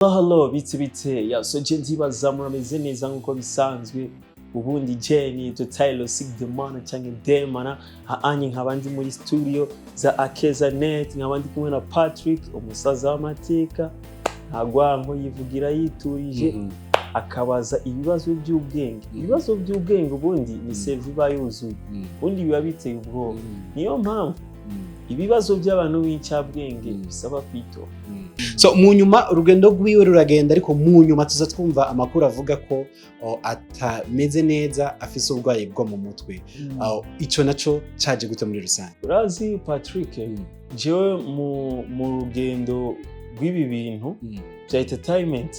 Hello, bite bite ya so je ndibaza murameze neza nk'uko bisanzwe. Ubundi je ni Tyler Sigdemana canke Demana haanye, nkaba ndi muri studio za Akeza Net, nkaba ndi kumwe na Patrick, umusaza w'amateka, ntagwanko, yivugira yiturije, akabaza ibibazo by'ubwenge. Ibibazo by'ubwenge ubundi ni CV iba yuzuye, ubundi biba biteye ubwoba. Niyo mpamvu ibibazo by'abantu b'incabwenge bisaba kwitora. So mu nyuma urugendo rwiwe ruragenda, ariko mu nyuma tuza twumva amakuru avuga ko atameze neza, afise uburwayi bwo mu mutwe. Ico naco caje gute muri rusange? Urazi Patrick, jewe mu rugendo rw'ibi bintu bya entertainment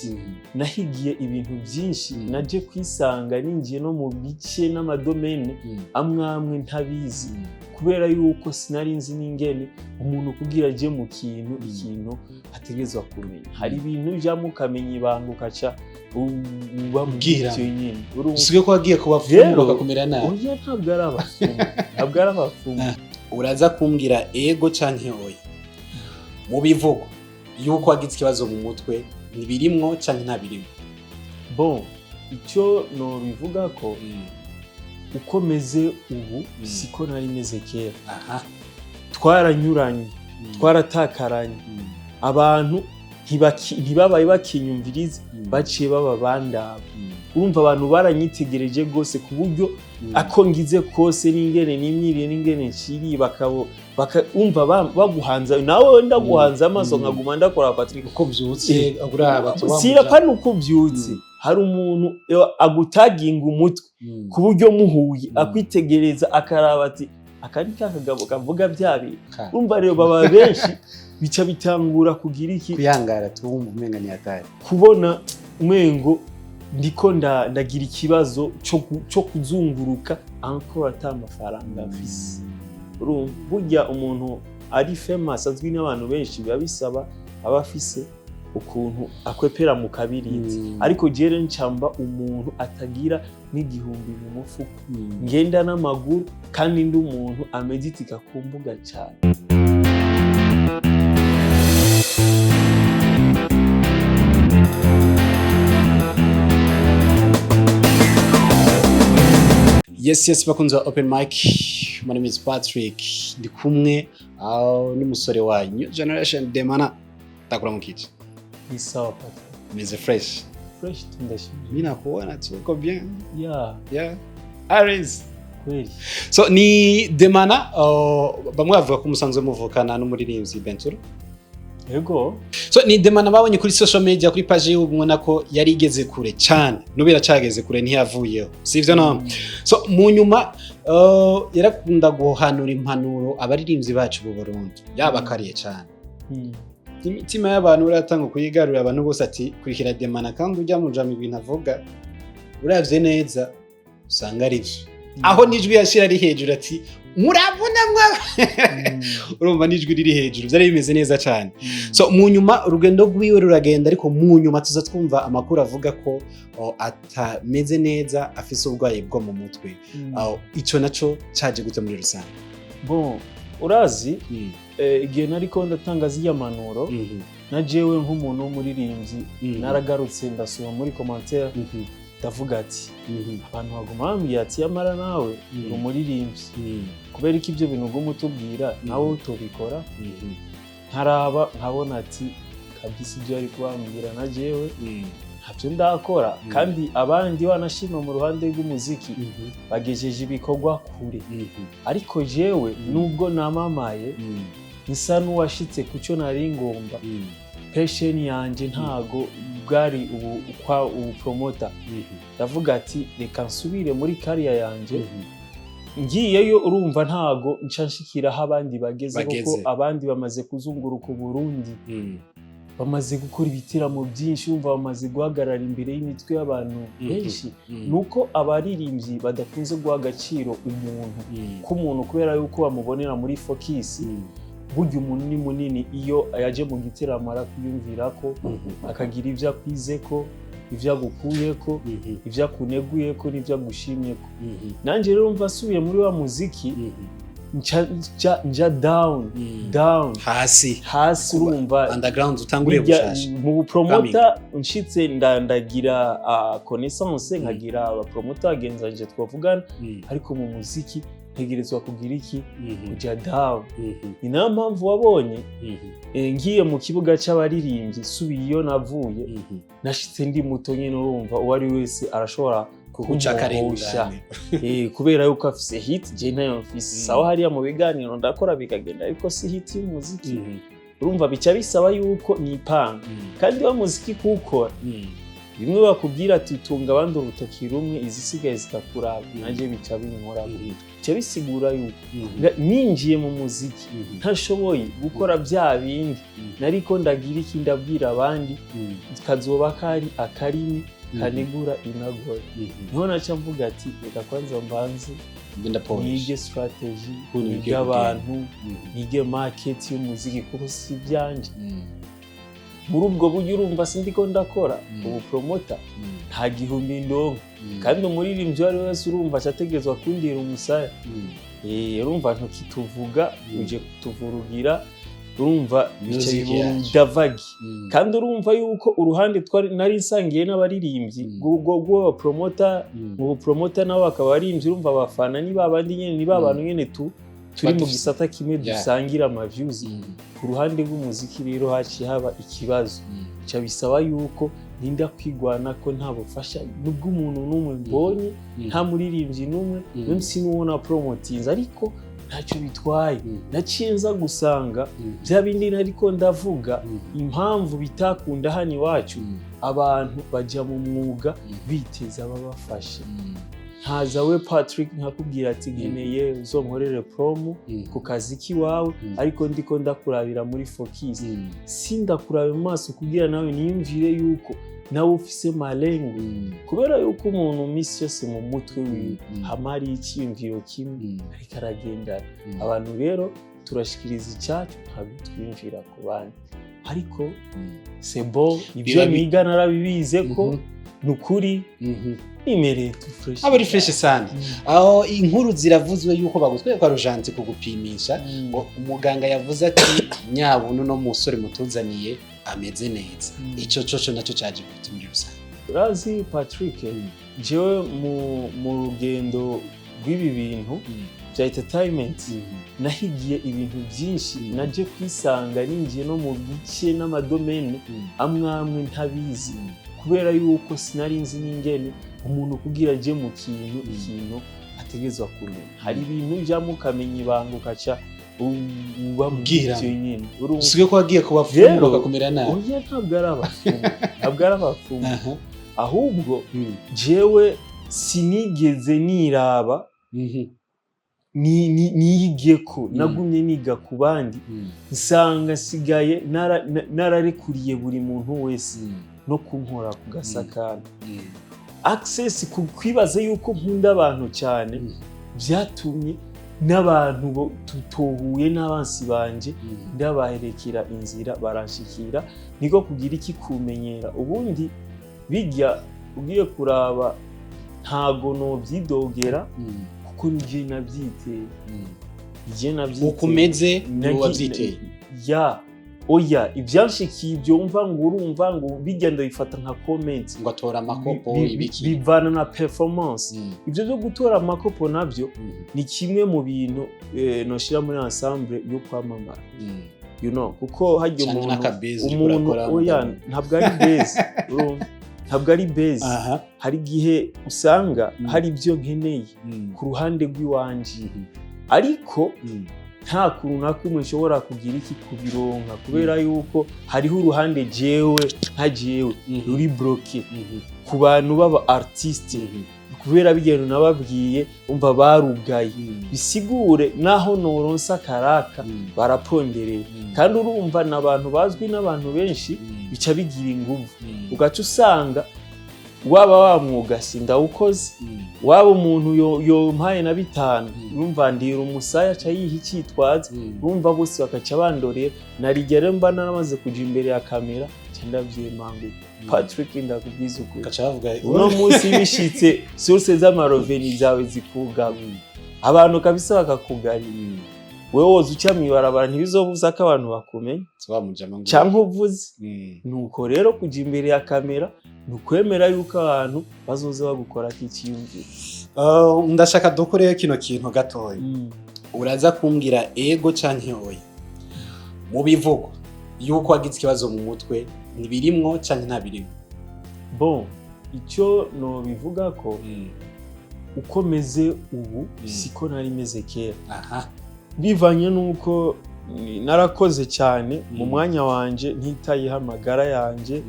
nahigiye ibintu byinshi. Naje kwisanga ninjiye no mu bice n'amadomene amwe amwe ntabizi, kubera yuko sinari nzi n'ingene umuntu kugira aje mu kintu, ikintu ategerezwa kumenya. Hari ibintu ujyamo ukamenya ibanga, ukaca uba mu Ubwira. ivyo nyene. Urumva? Usigaye ko wagiye ku bapfumu Rero, bakakumera nabi? Oya, ntabwo ari abapfumu, ntabwo ari abapfumu. Uraza kumbwira ego canke oya mu bivugo yuko wagize ikibazo mu mutwe, ntibirimwo canke ntabirimwo? Bon, icyo nobivuga ko uko meze ubu siko nari meze kera. Twaranyuranye, twaratakaranye, abantu ntibabaye bakinyumviriza, baciye baba bandaba. Urumva, abantu baranyitegereje rwose, ku buryo ako ngize kose n'ingene nimyiriye n'ingene nshiriye bakabo umva baguhanza, nawe ndaguhanze amaso, nkaguma ndakora Patrick. Uko byutse uraba. Sirapa nuko ubyutse, hari umuntu agutaginga umutwe, ku buryo muhuye akwitegereza akaraba ati: "Aka ni ka kagabo kavuga bya bintu." Urumva rero baba benshi, bica bitangura kugira iki? Kuyangara, tuwumva umenga ni hatari. Kubona umengo ndiko ndagira ikibazo cyo kuzunguruka encore ata amafaranga mfise. Urumva, burya umuntu ari famous, azwi n'abantu benshi, biba bisaba aba afise ukuntu akwepera mu kabirizi. Ariko jewe ncamba umuntu atagira n'igihumbi mu mufuko, ngenda n'amaguru, kandi ndi umuntu ameditika ku mbuga cyane. Yes, bakunzi ba Open Mic, my name is Patrick, ndi kumwe n'umusore wa New Generation, Demana. Ndakuramukije. Ni sawa, Patrick. Meze fresh? Fresh tu, ndashimye. Mimi nakuona tu uko bien. Yeah. Yeah, Aris. Kweli. So ni Demana, bamwe bavuga ko musanzwe muvukana n'umuririmbyi Benturo. Yego. So ni Demana babonye kuri social media, kuri page yiwe, ubona ko yari igeze kure cyane, n'ubu iracageze kure, ntiyavuyeho, sivyo? No so mu nyuma yarakunda guhanura impanuro abaririmbyi bacu b'u Burundi, yabakariye cyane. Imitima y'abantu uratanga kuyigarurira, abantu bose ati: "Kurikira Demana." Kandi ujya mujama ibintu avuga, uravye neza usanga ari byo, aho n'ijwi yashira ari hejuru ati: "Murabona mwa." Urumva n'ijwi riri hejuru, byari bimeze neza cyane. So mu nyuma urugendo rwiwe ruragenda, ariko mu nyuma tuza twumva amakuru avuga ko atameze neza, afise uburwayi bwo mu mutwe. Ico naco caje gute muri rusange? Bon, urazi, igihe nariko ndatanga zirya mpanuro, na jewe nk'umuntu w'umuririmbyi naragarutse ndasoma muri commentaire, ndavuga ati: "Abantu baguma bambwira ati: 'Yamara nawe uri umuririmbyi, kubera ko ibyo bintu uguma utubwira nawe utobikora?'" Nkaraba nkabona ati: "Kabisa ibyo ari kubambwira na jewe ntabyo ndakora." Kandi abandi wanashima mu ruhande rw'umuziki bagejeje ibikorwa kure, ariko jewe nubwo namamaye, nsa n'uwashitse ku cyo nari ngomba, passion yanjye ntago bwari ubu kwa ubu promoter. Ndavuga ati: "Reka nsubire muri kariya yanjye." Ngiyeyo, urumva, ntago nca nshikira aho abandi bageze, kuko Bageze. abandi bamaze kuzunguruka Uburundi, bamaze gukora ibitaramo byinshi, urumva bamaze guhagarara imbere y'imitwe y'abantu benshi. Nuko abaririmbyi badakunze guha agaciro umuntu k'umuntu, kubera yuko bamubonera muri focus. Burya umuntu ni munini, iyo yaje mu gitaramo arakwiyumvira ko akagira ibyo akwize, ko ibyo agukuye, ko ibyo akuneguye, ko n'ibyo agushimye. Ko nanjye rero mva asubiye muri wa muziki. Nca down, down. Hasi. Hasi, urumva. Underground, utanguriye Bijya- bushasha. Mu bupromota nshitse ndagira connaissance, nkagira abapromota bagenzi banje twavugana, ariko mu muziki ntegerezwa kugira iki? Kuja down. Ni nayo mpamvu wabonye ngiye mu kibuga c'abaririmbyi, subiye iyo navuye, nashitse ndi muto nyene. Urumva, uwo ari wese arashobora kuguca kumuhosha. akarengane. Kubera yuko afise hit, je ntayo mfise. Sawa, hariya mu biganiro ndakora bikagenda, ariko si hit y'umuziki. Urumva, bica bisaba yuko nipanga. Kandi wa muziki kuwukora, bimwe bakubwira ati tunga abandi urutoki rumwe, izisigaye zikakuraba. Nanje bica binkora, bica bisigura yuko ninjiye mu muziki ntashoboye gukora bya bindi nariko ndagira iki, ndabwira abandi, kazoba kari akarimi kanegura inagoye. Niho naca mvuga ati reka kwanza mbanze Ngenda polish. nige strategy, Ukuntu nige bigiye. abantu, nige market y'umuziki, kuko si ibyanje. Muri ubwo buryo, urumva, sindiko ndakora ubu promota, nta gihumbi ndonka. Kandi umuririmbyi uwo ari we wese, urumva, acategerezwa kundira umusaya. Urumva, ntukituvuga, uje kutuvurugira, urumva, bica Music yacu. bidavagi. Kandi urumva yuko uruhande twari nari nsangiye n'abaririmbyi bw'abapromota, mu bupromota nabo bakaba baririmbyi. Urumva, abafana ni babandi nyene, ni ba bantu nyene tu turi mu gisata kimwe, dusangira ama views. Ku ruhande rw'umuziki rero haciye haba ikibazo, bica bisaba yuko ninda kwigwana ko nta bufasha n'ubw'umuntu n'umwe mbonye, nta muririmbyi n'umwe, même si n'uwo na promotinze, ariko ntacyo bitwaye. Naciye nza gusanga bya bindi nariko ndavuga, impamvu bitakunda hano iwacu, abantu bajya mu mwuga biteza ababafasha. Nkaza we Patrick nkakubwira ati nkeneye uzonkorere promo ku kazi k'iwawe, ariko ndiko ndakurabira muri focus, sindakurabe mu maso kugira nawe niyumvire yuko nawe ufise malengo, kubera yuko umuntu misi yose mu mutwe wiwe hama hari icyiyumviro kimwe ariko aragendana. Abantu rero turashikiriza icyacu, ntabwo twiyumvira ku bandi, ariko c'est bon, ibyo niga narabibize ko ni ukuri nimereye tu fresh. Aba ari fresh sana. Aho inkuru ziravuzwe yuko bagutwaye kwa Rujanti kugupimisha, ngo umuganga yavuze ati nyabuno no musore mutuzaniye ameze neza. Ico coco naco caje gute muri rusange? Urazi Patrick, jewe mu rugendo rw'ibi bintu bya entertainment nahigiye ibintu byinshi. Naje kwisanga ninjiye no mu bice n'amadomene amwe amwe ntabizi, kubera yuko sinari nzi n'ingene umuntu kugira aje mu kintu, ikintu ategerezwa kumenya. Hari ibintu ujyamo ukamenya ibanga, ukaca uba mu Ubwira. byo nyine. Urumva? Usigaye ko wagiye ku bapfumu Rero, bakakumera nabi? Oya, ntabwo ari abapfumu, ntabwo ari abapfumu. Ahubwo jewe sinigeze niraba, niyige ko nagumye niga ku bandi, nsanga nsigaye nararekuriye buri muntu wese no kunkora ku gasakana access ku kwibaza yuko nkunda abantu cyane. Byatumye n'abantu tutohuye n'abansi banje ndabaherekera inzira baranshikira, niko kugira iki, kumenyera. Ubundi bijya ugiye kuraba, ntago nobyidogera, kuko nijye nabyiteye, nijye nabyiteye. Uko umeze ni wabyiteye. Ya, oya, ibyanshikiye ibyo wumva ngo, urumva ngo bijya, ndabifata nka comment. Ngo atora amakopo, ibiki. Bivana na performance. Ibyo byo gutora amakopo nabyo ni kimwe mu bintu noshyira muri ensemble yo kwamamara, kuko hajya Canke umuntu n'akabezi uriko umuntu urakora, oya, mugabo. Ntabwo ari base, urumva? Ntabwo ari base. Hari igihe usanga hari ibyo nkeneye ku ruhande rw'iwanje, ariko nta kuntu na kumwe nshobora kugira iki, kubironka, kubera yuko hariho uruhande jewe nka jewe ruri bloqué ku bantu b'aba artiste, kubera bigendo nababwiye, umva, barugaye. Bisigure naho noronsa karaka, barapondereye. Kandi urumva, ni abantu bazwi n'abantu benshi, bica bigira inguvu, ugaca usanga waba wa mwuga sindawukoze, waba umuntu yompaye na 5, urumva, ndira umusaya, aca yiha icyitwazo. Urumva, bose bakaca bandorera. Narigera mba naramaze kuja imbere ya kamera, nca ndavyemangura. Patrick, ndakubwiza ukuri, Gaca bavuga uno munsi bishitse source z'amarevenu zawe zikugaba. Abantu kabisa bakakugarira. Wewe woza uca mw'ibarabara, ntibizobuza ko abantu bakumenya canke uvuze. Nuko rero kuja imbere ya kamera ni ukwemera yuko abantu bazoza bagukorako iciyumviro. Ndashaka dukoreyo kino kintu gatoya. Uraza kumbwira ego canke oya. Mu bivugo yuko wagize ikibazo mu mutwe, ntibirimwo canke ntabirimwo? Bon, icyo nobivuga ko uko meze ubu siko nari meze kera, bivanye n'uko narakoze cyane mu mwanya wanje, ntitayeho amagara yanje.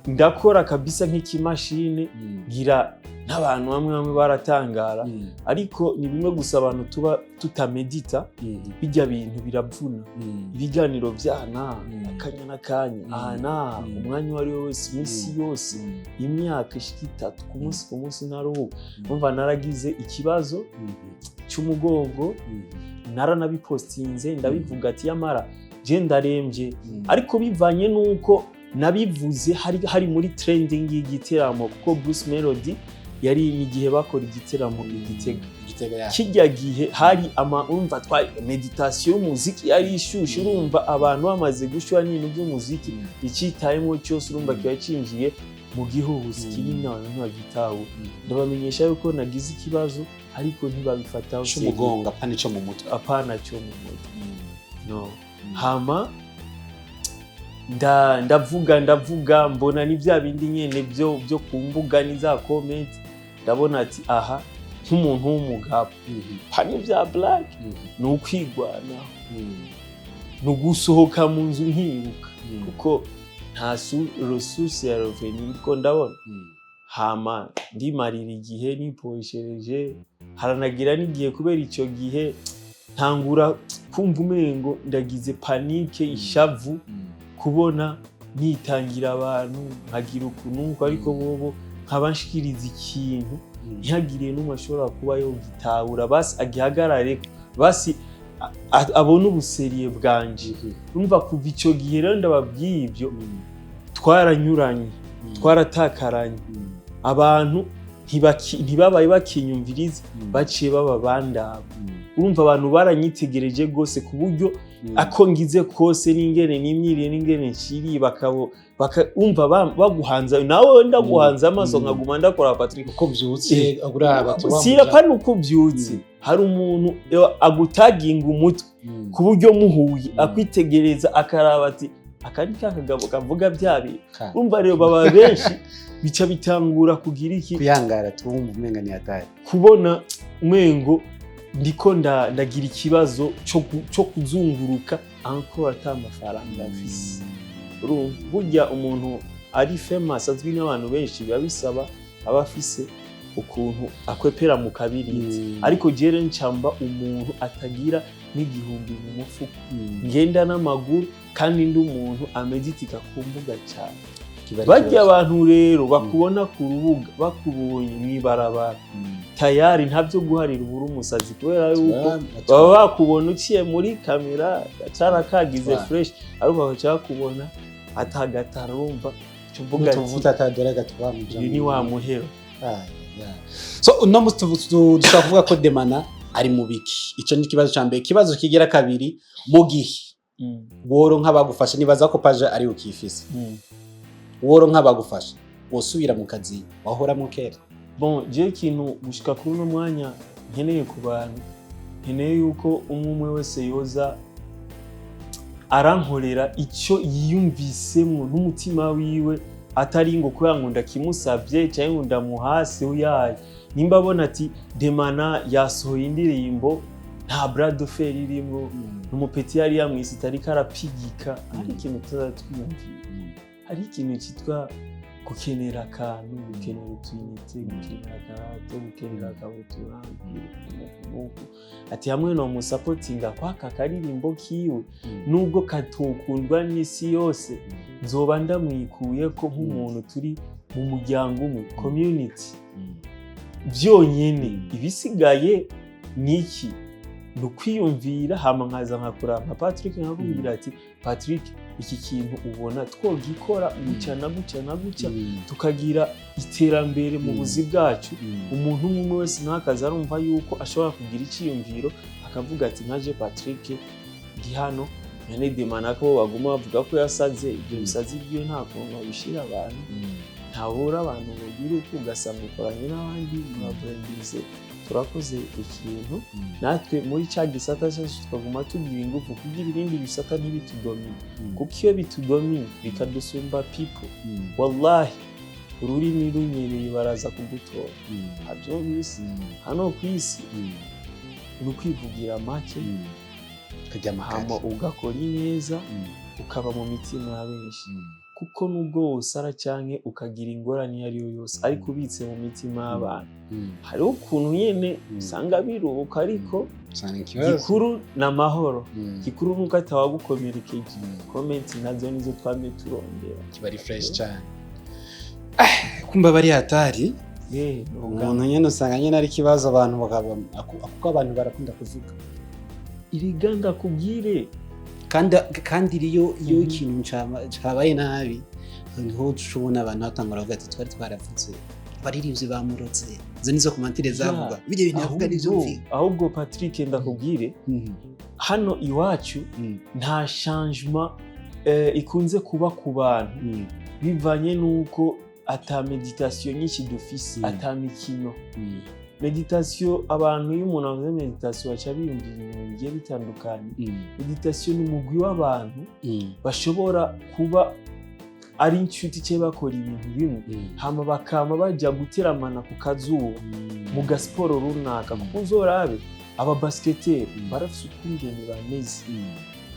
Ndakora kabisa nk'ikimashini, ngira n'abantu bamwe bamwe baratangara. Ariko ni bimwe gusa, abantu tuba tutamedita. Bijya bintu biravuna, ibiganiro vyana akanya n'akanya, aha n'aha, umwanya uwo ari we wese, iminsi yose, imyaka ishika 3, ku munsi ku munsi, ntaruhuka. Umva, naragize ikibazo cy'umugongo, naranabipostinze, ndabivuga ati yamara je ndarembye. Ariko bivanye n'uko nabivuze hari muri trending y'igiteramo, kuko Bruce Melody yari igihe bakora igiteramo i Gitega. Igitega ya. Kijya gihe hari ama, urumva, twari meditation y'umuziki yari ishushe. Urumva, abantu bamaze gushyura n'ibintu by'umuziki, icyitayemo cyose urumva kiba cinjiye mu gihuhusi kinini, abantu ntibagitaho. Ndabamenyesha yuko nagize ikibazo, ariko ntibabifataho. C'umugongo, apana ico mu mutwe? Apana cyo mu mutwe, no. Hama ndavuga, mbona ni bya bindi nyene byo ku mbuga, ni za comment. Ndabona ati aha nk'umuntu w'umugabo, pani bya black, ni ukwigwanaho, ni ugusohoka mu nzu nkiruka, kuko nta ressource ya revenu ndiko ndabona. Hama ndimarira igihe niporeshereje, haranagira n'igihe kubera icyo gihe ntangura kumva umengo ndagize panique, ishavu, kubona nitangira abantu, nkagira ukuntu, ariko bobo nkaba nshikiriza ikintu, ntihagire n'umwe ashobora kuba yogitahura, basi agihagarare, basi abone ubuseriye bwanje. Urumva, kuva icyo gihe rero, ndababwiye ibyo, twaranyuranye, twaratakaranye. Abantu ntibabaye bakinyumviriza, baciye baba bandaba. Urumva, abantu baranyitegereje rwose, ku buryo ako ngize kose, n'ingene nimyiriye, n'ingene nshiriye, bakabo umva baguhanza, nawe ndaguhanze amaso, nkaguma ndakora Patrick. Uko byutse uraba. Sira pani uko ubyutse, hari umuntu agutaginga umutwe, ku buryo muhuye akwitegereza, akaraba ati aka ni ka kagabo kavuga bya bintu. Urumva rero, baba benshi, bica bitangura kugira iki? Kuyangara, tuwumva umenga ni hatari. Kubona umengo ndiko ndagira ikibazo cyo kuzunguruka encore ata mafaranga mfise. Urumva, burya umuntu ari famous, azwi n'abantu benshi, biba bisaba aba afise ukuntu akwepera mu kabiriti. Ariko jere ncamba umuntu atagira n'igihumbi mu mufuko, ngenda n'amaguru, kandi ndi umuntu ameditika ku mbuga cyane. Barya abantu rero bakubona ku rubuga, bakubonye mw'ibarabara, tayari ntabyo guharira ubura umusazi, kubera yuko baba bakubona uciye muri kamera gacara kagize fresh, ariko bagaca bakubona atagatara. Urumva icyo mvuga ati n'utuvuta atadora gatwamuja. Uyu ni wa muhero. So uno musi dushobora kuvuga ko Demana ari mu biki? Ico ni ikibazo ca mbere. Ikibazo kigira kabiri, mu gihe woro nk'abagufasha, nibaza ko page ari ukifise, woro nk'abagufasha, wosubira mu kazi wahoramwo kera? Bon, je ikintu gushika kuri uno mwanya nkeneye ku bantu, nkeneye yuko umwe umwe wese yoza arankorera icyo yiyumvisemwo n'umutima wiwe, atari ngo kubera ngo ndakimusabye cyangwa ngo ndamuhase. Uyaye nimba abona ati Demana yasohoye indirimbo, nta bras de fer irimwo, umupeti yari yamwise itariko arapigika, hari ikintu tuzatwiyumvira, hari ikintu cyitwa gukenera akantu, gukenera utuyinite, gukenera akarato, gukenera akabutura, nuku ati hamwe no musapotinga kwaka karirimbo kiwe, nubwo katokundwa n'isi yose, nzoba ndamwikuye ko nk'umuntu turi mu muryango umwe, community byonyene. Ibisigaye ni iki? Ni ukwiyumvira, hama nkaza nkakora nka Patrick, nkakubwira ati Patrick. Iki kintu ubona twogikora gutya na gutya na gutya, tukagira iterambere mu buzi bwacu. Umuntu umwe umwe wese ntakaze arumva yuko ashobora kugira icyiyumviro, akavuga ati: "Nkaje Patrick ndi hano mwene Demana, ko baguma bavuga ko yasaze, ibyo bisazi byiwe nta kuntu babishira abantu, ntabura abantu bagira uko." Ugasanga ukoranye n'abandi, muraburengize, turakoze ikintu. Natwe muri cya gisata cyacu tukaguma tugira ingufu kugira ibindi bisata ntibitudomine, kuko iyo bitudomine bikadusumba people, wallahi ururimi runyereye baraza kugutora. Abyumvise? Hano ku isi ni ukwivugira make, Kajya hama ugakora ineza, ukaba mu mitima ya benshi, kuko nubwo wosara canke ukagira ingorane iyo ari yo yose, ariko ubitse mu mitima y'abantu, hariho ukuntu nyene usanga biruka, ariko Usanga ikibazo gikuru ni amahoro. Gikuru nuko atawagukomerekeje. Comment nazo nizo twamye turondera. Kiba ari fresh cyane. Kumva bari hatari. Umuntu nyene usanga nyene ari ikibazo, abantu bakaba kuko abantu barakunda kuvuga. Iriga ndakubwire. Kandi iyo ikintu cabaye nabi, niho uca ubona abantu batangura bavuga ati: "Twari twaravuze, abaririmbyi bamurotse." Izo nizo commentaires zavuga bijya bintu yavuga nivyo. Ahubwo Patrick, ndakubwire, hano iwacu nta changement ikunze kuba ku bantu, bivanye n'uko ata méditation nyinshi dufise, ata mikino. Méditation, abantu, iyo umuntu avuze méditation baca biyumvira ibintu bigiye bitandukanye. Méditation ni umugwi w'abantu bashobora kuba ari inshuti cyangwa bakora ibintu bimwe, hama bakama bajya guteramana ku kazuba mu gasiporo runaka, kuko uzorabe aba basketteur barafise ukungene bameze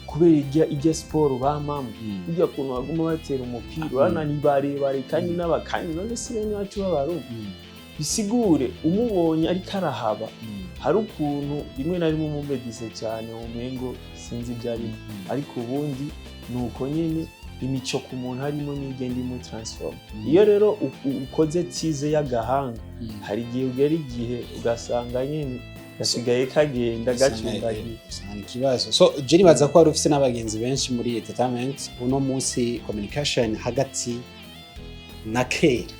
kubera ijya siporo bamamwo, ijya kuntu baguma batera umupira. Urabona ni barebare kandi n'abakandi, none si bene wacu b'Abarundi? Bisigure umubonye ariko arahaba, hari ukuntu rimwe na rimwe umumedise cyane umengo sinzi ibyo arimo, ariko ubundi ni uko nyine imico ku muntu harimo n'igenda imutransforma. Iyo rero ukoze tize y'agahanga, hari igihe ugera igihe ugasanga nyine gasigaye kagenda gacumbagira. Usanga ikibazo. So je nibaza ko wari ufise n'abagenzi benshi muri entertainment. Uno munsi communication hagati na kera,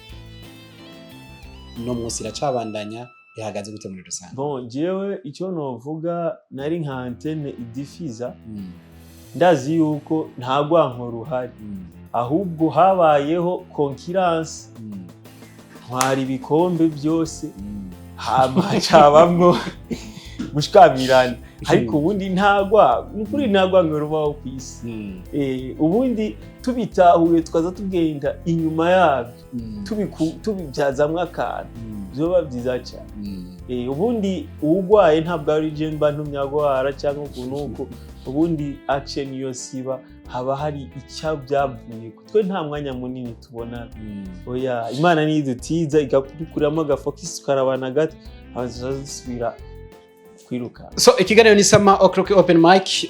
uno munsi iracabandanya, ihagaze gute muri rusange? Bon, jewe icyo novuga, nari nka antenne idifiza. Ndazi yuko nta rwanko ruhari, ahubwo habayeho concurrence. Ntwara ibikombe byose, hama hacabamwo gushwamirana, ariko ubundi nta nukuri nta rwanko rubaho ku isi. Ubundi tubitahuye, tukaza tugenda inyuma yabyo, tubibyazamwo akantu, byoba byiza cyane. Ubundi uwugwaye ntabwo ari je mba ntumye agwara cyangwa uku n'uku. Ubundi action yose iba, haba hari icyo byavuye. Twe nta mwanya munini tubonana, oya. Imana niyo idutiza, ikadukuriramo agafokisi, tukarabana gato, hama dusubira kwiruka. So ikiganiro ni Summer O'Clock Open Mic.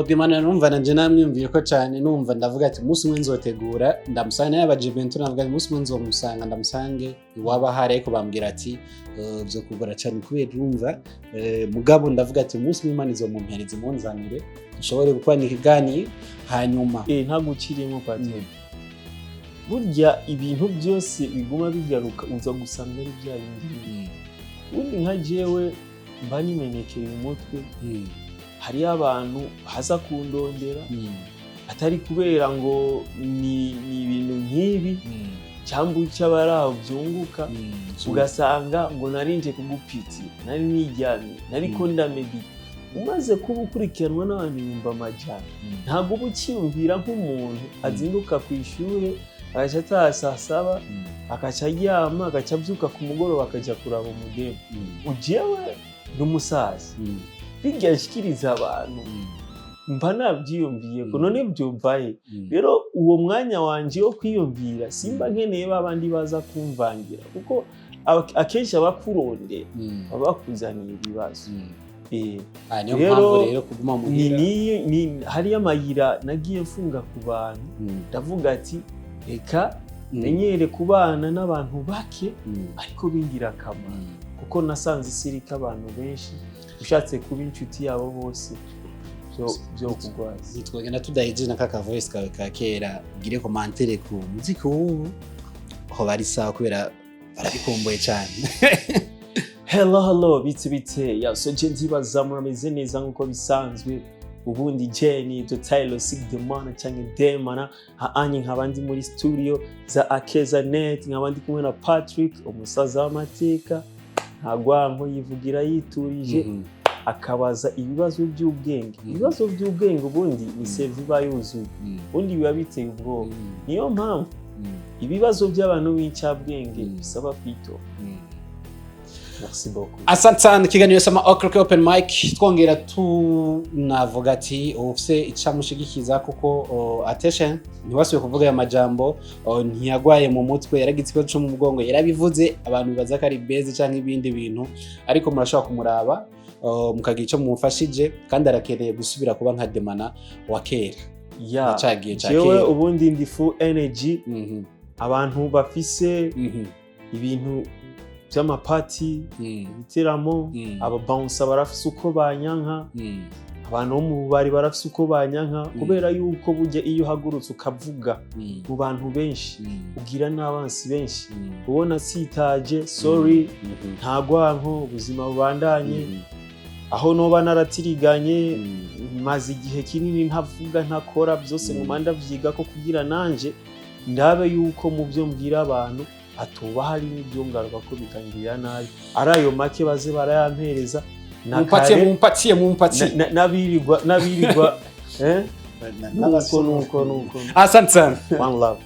Dimana numva nanje namwiyumviye ko cyane, numva ndavuga ati umunsi umwe nzotegura ndamusanga. Naye abaje bento navuga ati umunsi umwe nzomusanga, ndamusange iwaba hari, ariko bambwira ati byo kugora cyane kubera urumva, mugabo ndavuga ati umunsi umwe Imana izomumpereza imunzanire dushobore gukorana ikiganiro hanyuma. Ntabwo ukirimo, Patrick. Burya ibintu byose biguma bigaruka, uza gusanga ari bya bindi bindi. Ubundi nka jewe mba nimenekeye umutwe. Hariyo abantu haza kundondera, atari kubera ngo ni ibintu nk'ibi cyangwa icyo aba ari aho byunguka, ugasanga ngo narinje kugupitira, nari niryamye, nariko ndamedita. Umaze kuba ukurikiranwa n'abantu 100,000, ntabwo uba ukiyumvira nk'umuntu azinduka ku ishuri, agaca ataha saa 7, agaca aryama, agaca abyuka ku mugoroba akajya kuraba umudemu. Ujewe ni umusaza, bijya nshikiriza abantu mba nabyiyumviye ko none byumvaye. Rero uwo mwanya wanje wo kwiyumvira simba nkeneye ba bandi baza kumvangira, kuko akenshi abakurondera baba bakuzaniye ibibazo. Niyo Rero, mpamvu rero kuguma ni muhira. ni hariyo amayira nagiye mfunga ku bantu. Ndavuga ati reka menyere kubana n'abantu bake, ariko b'ingirakamaro, kuko nasanze isi iriko abantu benshi, ushatse kuba inshuti yabo bose. Byo kugwaza. Nitwagenda tudahejeje na kaka voice kawe ka kera, ugire commentaire ku muziki w'ubu, aho bari sawa kubera barabikumbuye cyane. Hello, hello, bite bite ya? So je ndibaza murameze neza nkuko bisanzwe. Ubundi je ni the Tyler Sig Demana cyangwa Demana haanye, nkaba ndi muri studio za Akeza Net, nkaba ndi kumwe na Patrick, umusaza w'amateka, ntagwanko, yivugira yiturije, akabaza ibibazo by'ubwenge. Ibibazo by'ubwenge ubundi ni CV iba yuzuye, ubundi biba biteye ubwoba. Niyo mpamvu ibibazo by'abantu b'incabwenge bisaba kwitora. Merci beaucoup. Asante sana. Ikiganiro Sama O'Clock Open Mic, twongera tunavuga ati ufise icamushigikiza kuko attention, ntiwasubiye kuvuga aya majambo, ntiyagwaye mu mutwe, yaragize ikibazo co mu mugongo, yarabivuze, abantu bibaza ko ari beze canke ibindi bintu, ariko murashobora kumuraba, mukagira ico mumufashije, kandi arakeneye gusubira kuba nka Demana wa kera. Ya. Cagiye ca Jewe kera. ubundi ndi full energy. Abantu bafise ibintu by'amapati, ibiteramo, aba bouncer barafise uko banyanka, abantu bo mu bubari barafise uko banyanka, kubera yuko burya iyo uhagurutse ukavuga mu bantu benshi, ugira n'abansi benshi. Ubona sitaje, sorry, nta gwanko, ubuzima bubandanye. Aho noba naratiriganye, maze igihe kinini ntavuga, ntakora byose, nguma ndavyiga ko kugira nanje ndabe yuko mu byo mbwira abantu hatoba hari n'ibyo ngaruka ko bikangirira nabi. Ari ayo make baze barayampereza na Mumpatie. Kare, Mumpatie, mumpatie. n'abirirwa, eh? Nuko nuko nuko. Asante sana. One love.